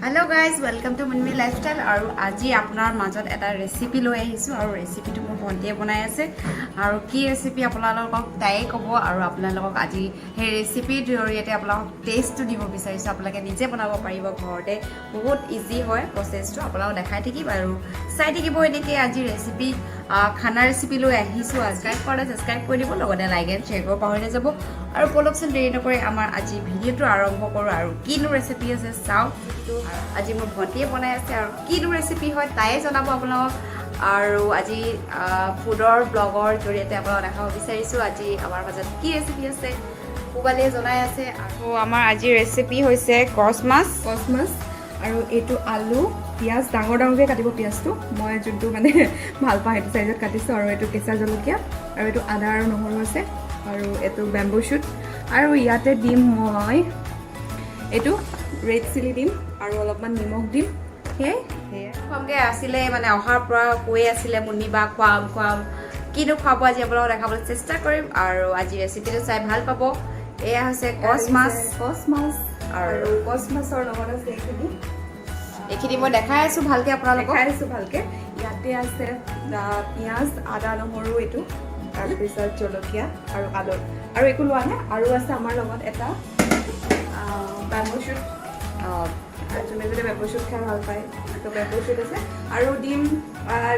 Hello guys, welcome to Munmi Lifestyle. আৰু আজি আপোনাৰ মাজত এটা ৰেচিপি লৈ আহিছোঁ আৰু ৰেচিপিটো মোৰ ভণ্টিয়ে বনাই আছে আৰু কি ৰেচিপি আপোনালোকক তাইয়ে ক'ব। আৰু আপোনালোকক আজি সেই ৰেচিপিৰ জৰিয়তে আপোনালোকক টেষ্টটো দিব বিচাৰিছোঁ। আপোনালোকে নিজে বনাব পাৰিব ঘৰতে, বহুত ইজি হয় প্ৰচেছটো। আপোনালোকক দেখাই থাকিম আৰু চাই থাকিব। এনেকৈ আজি ৰেচিপি, খানা ৰেচিপি লৈ আহিছোঁ। ছাবস্ক্ৰাইব কৰা, ছাবস্ক্ৰাইব কৰি দিব, লগতে লাইক এণ্ড শ্বেয়াৰ কৰিব পাহৰি নাযাব। আৰু ব'লকচোন, দেৰি নকৰি আমাৰ আজি ভিডিঅ'টো আৰম্ভ কৰোঁ। আৰু কিনো ৰেচিপি আছে চাওঁ। আজি মোৰ ভণ্টিয়ে বনাই আছে আৰু কিনো ৰেচিপি হয় তায়ে জনাব আপোনালোকক। আৰু আজি ফুডৰ ব্লগৰ জৰিয়তে আপোনালোকক দেখাব বিচাৰিছোঁ আজি আমাৰ মাজত কি ৰেচিপি আছে। পূবালীয়ে জনাই আছে। আৰু আমাৰ আজিৰ ৰেচিপি হৈছে কচ মাছ। কচ মাছ আৰু এইটো আলু, পিঁয়াজ। ডাঙৰ ডাঙৰকৈ কাটিব পিঁয়াজটো, মই যোনটো মানে ভাল পাওঁ সেইটো চাইজত কাটিছোঁ। আৰু এইটো কেঁচা জলকীয়া আৰু এইটো আদা আৰু নহৰু আছে আৰু এইটো বেম্বু শ্বুট। আৰু ইয়াতে দিম মই এইটো ৰেড চিলি দিম আৰু অলপমান নিমখ দিম, সেয়াই। খোৱামগৈ আছিলে, মানে অহাৰ পৰা কৈয়ে আছিলে, মুন্নি বা খুৱাম খুৱাম। কিনো খুৱাব আজি আপোনালোকক দেখাবলৈ চেষ্টা কৰিম আৰু আজি ৰেচিপিটো চাই ভাল পাব। এয়া হৈছে কচ মাছ। কচ মাছ। আৰু আৰু কচ মাছৰ লগত আছে এইখিনি। এইখিনি মই দেখাই আছোঁ ভালকৈ আপোনালোকক। দেখাই আছোঁ ভালকৈ। ইয়াতে আছে পিঁয়াজ, আদা, নহৰু এইটো, তাৰপিছত জলকীয়া আৰু আলু আৰু একো লোৱা নাই। আৰু আছে আমাৰ লগত এটা বেম্বু শ্বুট। যোনে যোনে বেম্বু শ্বুট খাই ভাল পায়, তো বেম্বু শ্বুট আছে। আৰু দিম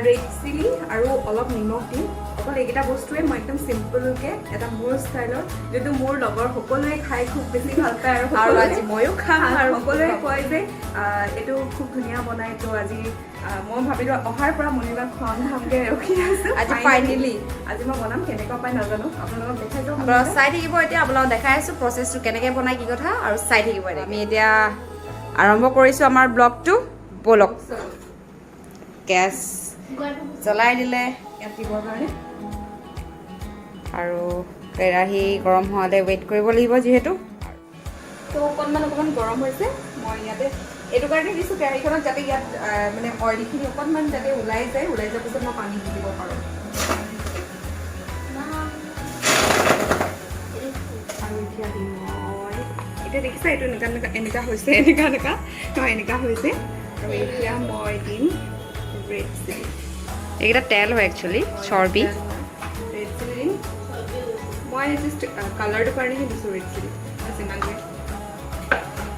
ৰেড চিলি আৰু অলপ নিমখ দিম। অকল এইকেইটা বস্তুৱে মই একদম চিম্পলকৈ এটা মোৰ ষ্টাইলৰ, যোনটো মোৰ লগৰ সকলোৱে খাই খুব বেছি ভাল পায় আৰু আৰু আজি ময়ো খাম। আৰু সকলোৱে কয় যে এইটো খুব ধুনীয়া বনায়। তো আজি মই ভাবিলোঁ, অহাৰ পৰা মণিবাক খুৱাম খামকৈ ৰখি আছোঁ। আজি ফাইনেলি আজি মই বনাম। কেনেকুৱা পাই নাজানো, আপোনালোকক দেখাই যাওঁ। আপোনালোক চাই থাকিব। এতিয়া আপোনালোক দেখাই আছোঁ প্ৰচেছটো কেনেকৈ বনাই, কি কথা, আৰু চাই থাকিব। এতিয়া আমি এতিয়া আৰম্ভ কৰিছোঁ আমাৰ ব্লগটো। ব'লক, গেছ জ্বলাই দিলে। ইয়াত দিবৰ কাৰণে। আৰু কেৰাহী গৰম হোৱালৈ ৱেইট কৰিব লাগিব যিহেতু। তো অকণমান অকণমান গৰম হৈছে। মই ইয়াতে এইটো কাৰণে দিছোঁ কেৰাহীখনত, যাতে ইয়াত মানে অইলখিনি অকণমান যাতে ওলাই যায়। ওলাই যোৱাৰ পিছত মই পানী দি দিব পাৰোঁ। আৰু এতিয়া দিম মই, এতিয়া দেখিছা এইটো এনেকুৱা এনেকুৱা এনেকুৱা হৈছে, এনেকুৱা এনেকুৱা নহয়, এনেকুৱা হৈছে। আৰু এতিয়া মই দিম ৰেড চিলি। এইকেইটা তেল হয় একচুৱেলি, চৰ্বি। ৰেড চিলি দিম। মই জাষ্ট কালাৰটোৰ কাৰণেহে দিছোঁ ৰেড চিলি, বাছ ইমানটোৱে।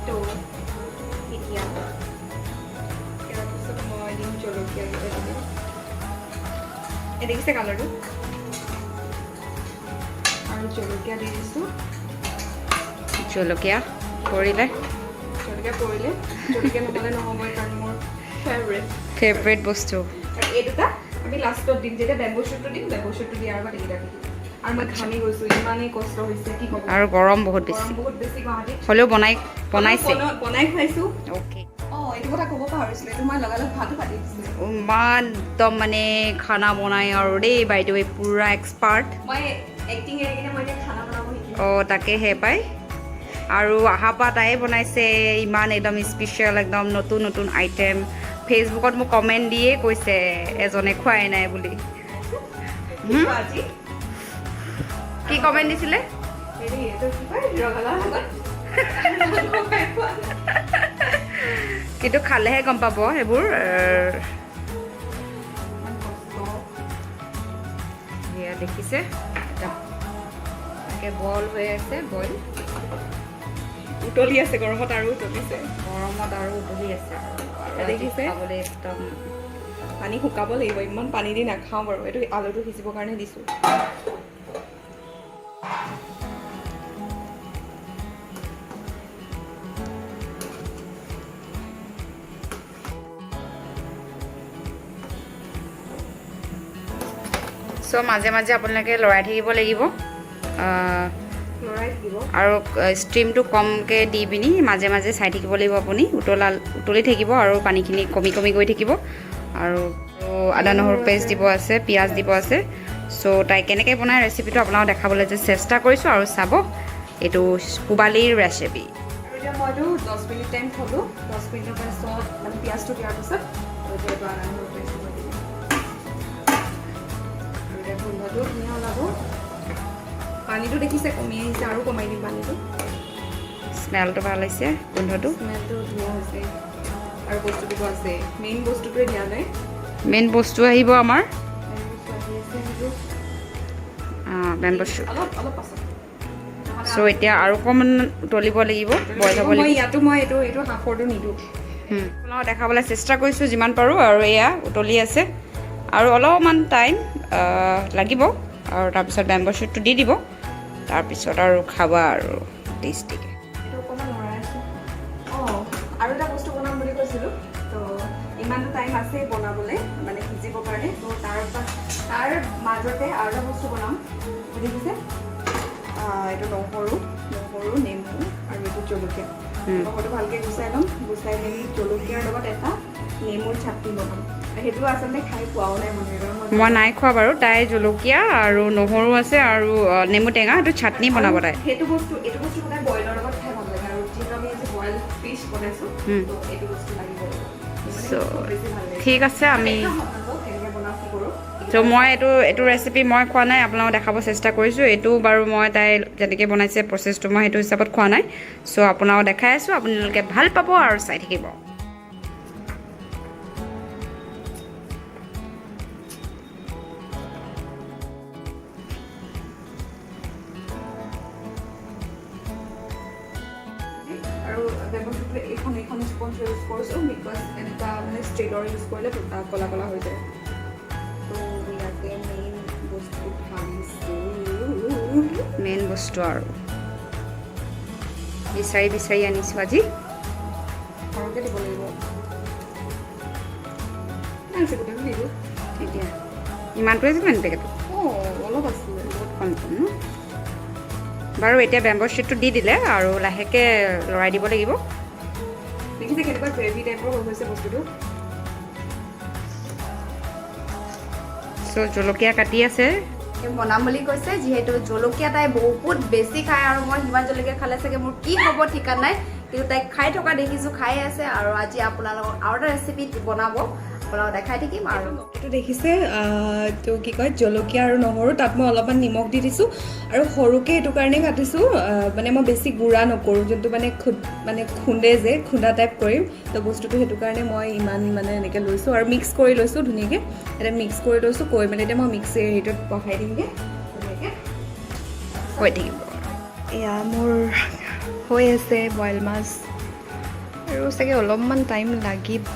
তো এতিয়া ইয়াৰ পিছত মই দিম জলকীয়া কেইটা দিম। এই দেখিছে কালাৰটো। আৰু জলকীয়া দি দিছোঁ। জলকীয়া পৰিলে। জলকীয়া পৰিলে। জলকীয়া নহ'লে নহ'বই, কাৰণ মোৰ ফেভৰেট। ফেভৰেট বস্তু। আৰু এই দুটা আমি লাষ্টত দিম, যেতিয়া বেম্বু শ্বুটটো দিম। বেম্বু শ্বুটটো দিয়াৰ আগত এইকেইটা দিম। আৰু মই ঘামি গৈছোঁ, ইমানেই কষ্ট হৈছে, কি ক'ব। আৰু গৰম বহুত বেছি। গৰম বহুত বেছি গুৱাহাটীত। হ'লেও বনাই বনাইছে। বনাই খুৱাইছোঁ। অ'কে। অঁ, এইটো কথা ক'ব পাহৰিছিলোঁ, এইটো মই লগালগ ভাতো পাতি দিছিলোঁ। ইমান একদম মানে খানা বনাই আৰু দেই বাইদেৱে পূৰা এক্সপাৰ্ট। মই এক্টিং এৰি কিনে মই এতিয়া খানা বনাব শিকিলোঁ। অঁ, তাকেহে পাই। আৰু অহাৰ পৰা তাই বনাইছে ইমান একদম স্পেচিয়েল, একদম নতুন নতুন আইটেম। ফেচবুকত মোক কমেণ্ট দিয়ে কৈছে এজনে খোৱাই নাই বুলি। আজি কি কমেণ্ট দিছিলে? হেৰি, এইটো কি কয়, ৰঙালাও শাকত। কিন্তু খালেহে গম পাব সেইবোৰ। ইমান কষ্ট। সেয়া দেখিছে, তাকে বইল হৈ আছে, বইল। উতলি আছে গৰমত আৰু উতলিছে। গৰমত আৰু উতলি আছে আৰু দেখিছে? খাবলৈ একদম। পানী শুকাব লাগিব, ইমান পানী দি নাখাওঁ বাৰু। এইটো আলুটো সিজিবৰ কাৰণে দিছোঁ। চ' মাজে মাজে আপোনালোকে লৰাই থাকিব লাগিব। লৰাই থাকিব। আৰু ষ্টিমটো কমকৈ দি পিনি মাজে মাজে চাই থাকিব লাগিব আপুনি। উতলি থাকিব আৰু পানীখিনি কমি কমি গৈ থাকিব। আৰু আদা নহৰু পেষ্ট দিব আছে, পিঁয়াজ দিব আছে। চ' তাই কেনেকৈ বনায় ৰেচিপিটো আপোনালোকক দেখাবলৈ যে চেষ্টা কৰিছোঁ আৰু চাব, এইটো পূবালীৰ ৰেচিপি। আৰু এতিয়া মইতো 10 মিনিট টাইম থ'লোঁ। 10 মিনিটৰ পাছত, মানে পিঁয়াজটো দিয়াৰ পিছত, আৰু এতিয়া এইটো আদা নহৰু পেষ্টটো মই দিম। আৰু এতিয়া গোন্ধটো ধুনীয়া ওলাব। পানীটো দেখিছে কমি আহিছে, আৰু কমাই দিম পানীটো। স্মেলটো ভাল হৈছে, গোন্ধটো। স্মেলটো ধুনীয়া হৈছে। আৰু বস্তুটোতো আছে, মেইন বস্তুটোৱে দিয়া নাই। মেইন বস্তু আহিব আমাৰ। মেইন বস্তু আহি আছে সেইটো। Bamboo shoot. অলপ অলপ পাছত। চ' এতিয়া আৰু অকণমান উতলিব লাগিব, বইল হ'ব মই লাগিব। ইয়াতো মই এইটো হাফৰটো নিদিওঁ। আপোনালোকক দেখাবলৈ চেষ্টা কৰিছোঁ যিমান পাৰোঁ। আৰু এয়া উতলি আছে আৰু অলপমান টাইম লাগিব আৰু তাৰপিছত বেম্বো শ্বুটটো দি দিব, তাৰপিছত আৰু খাবা আৰু টেষ্টিকৈ। এইটো অকণমান লৰাই আছোঁ। অঁ, আৰু এটা বস্তু বনাম বুলি কৈছিলোঁ। তো ইমানটো টাইম আছেই বনাবলৈ, মানে সিজিবৰ কাৰণে। তো তাৰ মাজতে আৰু এটা বস্তু বনাম। এইটো দেখিছে, এইটো নহৰু, নেমু আৰু এইটো জলকীয়া। নহৰুটো ভালকৈ গুচাই ল'ম। গুচাই মেলি জলকীয়াৰ লগত এটা নেমুৰ চাটনি বনাম। সেইটো আচলতে খাই পোৱাও নাই মন্দিৰৰ। মই নাই খোৱা বাৰু। তাই জলকীয়া আৰু নহৰু আছে আৰু নেমু টেঙা, সেইটো চাটনি বনাব তাই। সেইটো বস্তু, এইটো বস্তু সদায় বইলৰ লগত খাই ভাল লাগে আৰু যিহেতু আমি আজি বইল ফিছ বনাইছোঁ, তো এইটো বস্তু লাগিব মানে খুব বেছি ভাল লাগে। ঠিক আছে, আমি দেখাম আপোনালোকক কেনেকৈ বনাওঁ, কি কৰোঁ। চ' মই এইটো ৰেচিপি মই খোৱা নাই, আপোনালোকক দেখাব চেষ্টা কৰিছোঁ। এইটো বাৰু মই তাই যেনেকৈ বনাইছে প্ৰচেছটো, মই সেইটো হিচাপত খোৱা নাই। চ' আপোনালোকক দেখাই আছোঁ, আপোনালোকে ভাল পাব আৰু চাই থাকিব। আৰু বেম্বো এইখন স্পঞ্জ ইউজ কৰিছোঁ because এনেকুৱা মানে ষ্টীলৰ ইউজ কৰিলে ক'লা ক'লা হৈ যায়। তো ইয়াতে মেইন বস্তু ঢালিছোঁ। মেইন বস্তু আৰু বিচাৰি বিচাৰি আনিছোঁ আজি। সৰহকৈ দিব লাগিব। আছে গোটেইখন নিদিওঁ। এতিয়া ইমানটোৱে আছিলে নি পেকেটটো? অঁ, অলপ আছিলে। বহুত কম কম ন বাৰু। এতিয়া বেম্বো শ্বুটটো দি দিলে আৰু লাহেকৈ লৰাই দিব লাগিব। দেখিছে কেনেকুৱা গ্ৰেভি টাইপৰ হৈ গৈছে বস্তুটো। চ' জলকীয়া কাটি আছে। বনাম বুলি কৈছে, যিহেতু জলকীয়া তাই বহুত বেছি খায় আৰু মই সিমান জলকীয়া খালে চাগে মোৰ কি হ'ব ঠিকান নাই। কিন্তু তাইক খাই থকা দেখিছোঁ, খাই আছে। আৰু আজি আপোনালোকক আৰু এটা ৰেচিপি বনাব, আপোনালোকক দেখাই থাকিম আৰু। এইটো দেখিছে, এইটো কি কয়, জলকীয়া আৰু নহৰু, তাত মই অলপমান নিমখ দি দিছোঁ আৰু সৰুকৈ এইটো কাৰণে কাটিছোঁ, মানে মই বেছি গুড়া নকৰোঁ, যোনটো মানে মানে খুন্দে যে, খুন্দা টাইপ কৰিম। তো বস্তুটো সেইটো কাৰণে মই ইমান মানে এনেকৈ লৈছোঁ আৰু মিক্স কৰি লৈছোঁ ধুনীয়াকৈ। এতিয়া মিক্স কৰি লৈছোঁ, কৰি মেলি এতিয়া মই মিক্সিৰ হেৰিটোত বহাই দিমগৈ ধুনীয়াকৈ। হৈ থাকিব। এয়া মোৰ হৈ আছে বইল মাছ আৰু চাগে অলপমান টাইম লাগিব।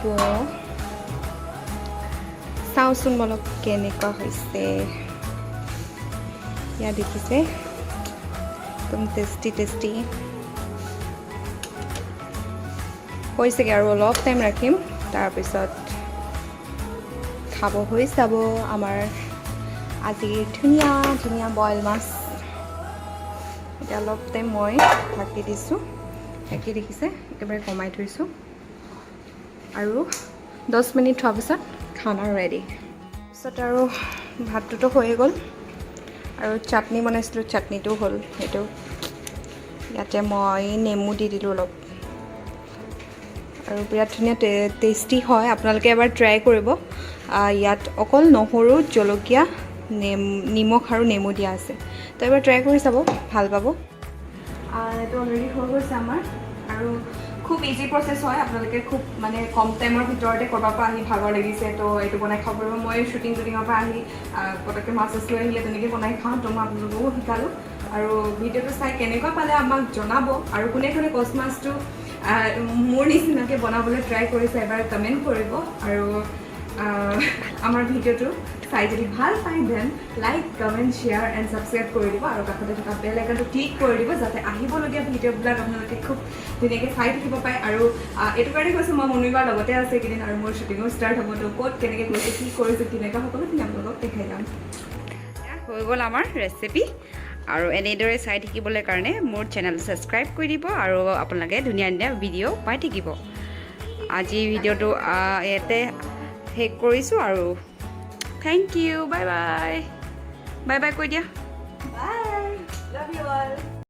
চাওঁচোন অলপ কেনেকুৱা হৈছে। এয়া দেখিছে, একদম টেষ্টি টেষ্টি হৈছেগৈ। আৰু অলপ টাইম ৰাখিম, তাৰপিছত খাব হৈ যাব আমাৰ আজিৰ ধুনীয়া ধুনীয়া বইল মাছ। এতিয়া অলপ টাইম মই ঢাকি দিছোঁ। ঢাকি দেখিছে একেবাৰে কমাই থৈছোঁ আৰু 10 মিনিট থোৱাৰ পিছত খানা ৰেডি। তাৰপিছত আৰু ভাতটোতো হৈয়ে গ'ল আৰু চাটনি বনাইছিলোঁ, চাটনিটোও হ'ল। সেইটো ইয়াতে মই নেমু দি দিলোঁ অলপ আৰু বিৰাট ধুনীয়া টেষ্টি হয়। আপোনালোকে এবাৰ ট্ৰাই কৰিব। ইয়াত অকল নহৰু, জলকীয়া, নিমখ আৰু নেমু দিয়া আছে। তো এবাৰ ট্ৰাই কৰি চাব, ভাল পাব। এইটো অলৰেডি হৈ গৈছে আমাৰ আৰু খুব ইজি প্ৰচেছ হয়। আপোনালোকে খুব মানে কম টাইমৰ ভিতৰতে ক'ৰবাৰ পৰা আহি ভাগৰ লাগিছে, তো এইটো বনাই খাব পাৰিব। মই শ্বুটিং টুটিঙৰ পৰা আহি পটককৈ মাছ চাছ লৈ আহিলে তেনেকৈ বনাই খাওঁ। তো মই আপোনালোককো শিকালোঁ আৰু ভিডিঅ'টো চাই কেনেকুৱা পালে আমাক জনাব আৰু কোনে কোনে কচ মাছটো মোৰ নিচিনাকৈ বনাবলৈ ট্ৰাই কৰিছে এবাৰ কমেণ্ট কৰিব। আৰু আমাৰ ভিডিঅ'টো চাই যদি ভাল পায়, then like, comment, share and subscribe কৰি দিব আৰু কাষতে থকা বেল আইকনটো ক্লিক কৰি দিব, যাতে আহিবলগীয়া ভিডিঅ'বিলাক আপোনালোকে খুব ধুনীয়াকৈ চাই থাকিব পাৰে। আৰু এইটো কাৰণে কৈছোঁ, মই মনুবাৰ লগতে আছে এইকেইদিন আৰু মোৰ শ্বুটিঙো ষ্টাৰ্ট হ'ব। তো ক'ত কেনেকৈ গৈছোঁ, কি কৰিছোঁ, কেনেকুৱা, সকলোখিনি আপোনালোকক দেখাই যাম। হৈ গ'ল আমাৰ ৰেচিপি। আৰু এনেদৰে চাই থাকিবলৈ কাৰণে মোৰ চেনেল ছাবস্ক্ৰাইব কৰি দিব আৰু আপোনালোকে ধুনীয়া ধুনীয়া ভিডিঅ' পাই থাকিব। আজি ভিডিঅ'টো ইয়াতে শেষ কৰিছোঁ আৰু thank you, bye bye. Bye bye কৈ দিয়া। বাই।